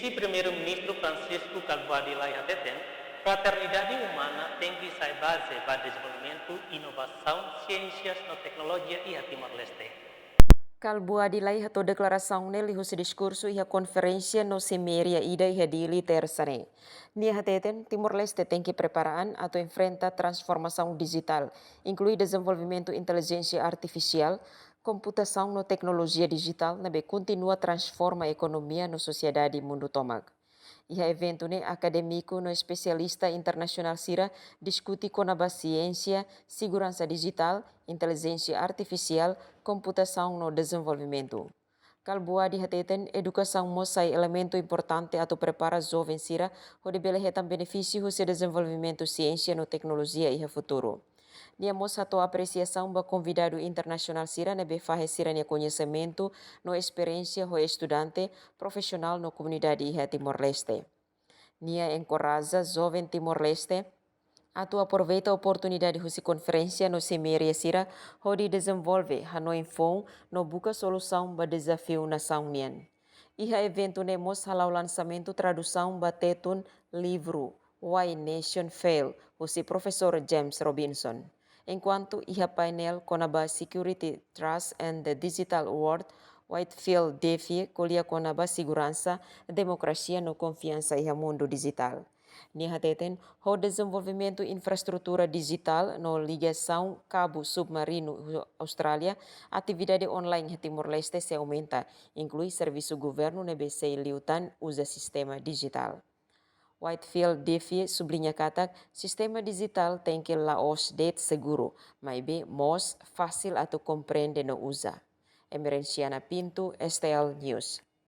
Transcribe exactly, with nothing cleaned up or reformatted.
Vise-Primeiru-Ministru Francisco Kalbuadi Lay hateten, fraternidade umana tenke sai baze ba dezenvolvimentu inovasaun, siénsias no teknolojia iha Timor-Leste. Kalbuadi Lay hato'o deklarasaun ne'e liuhusi diskursu iha konferénsia no siméria ida iha Dili, Tersa ne'e. Nia hateten, Timor-Leste tenke prepara an atu enfrenta transformasaun dijitál, inklui dezenvolvimentu intelijénsia artifisiál, komputasaun no teknolojia dijitál ne'ebé kontinua transforma ekonomia no sosiedade mundu tomak. Iha eventu ne'e, akadémiku no espesialista internasionál sira diskute kona-ba siénsia, seguransa dijitál, intelijénsia artifisiál, komputasaun no dezenvolvimentu. Kalbuadi hateten, edukasaun mós sai elementu importante atu prepara joven sira hodi bele hetan benefísiu husi dezenvolvimentu siénsia no teknolojia iha futuru. Nia mós hato'o apresiasaun ba konvidadu internasionál sira ne'ebé fahe sira-nia koñesimentu no esperiénsia ho estudante, profisionál no komunidade iha Timor-Leste. Nia enkoraja joven Timor-Leste atu aproveita oportunidade husi konferénsia no siméria sira hodi dezenvolve hanoin foun no buka solusaun ba dezafiu nasaun nian. Iha eventu ne'e mós hala'o lansamentu tradusaun ba Tetun livru Why Nations Fail husi Profesór James Robinson. Enkuantu iha painel kona-ba Security, Trust and the Digital World, Whitefield Davie ko'alia kona-ba seguransa, demokrasia no konfiansa iha mundu dijitál. Nia hateten, ho dezenvolvimentu infraestrutura dijitál no ligasaun kabu submarinu ho Austrália, atividade online iha Timor-Leste sei aumenta, inklui servisu governu ne'ebé sei liután uza sistema dijitál. Whitefield Davie subliña katak, sistema dijitál tenke la'ós de'it seguru, maibé mós fasil atu komprende no uza. Emerenciana Pinto, S T L News.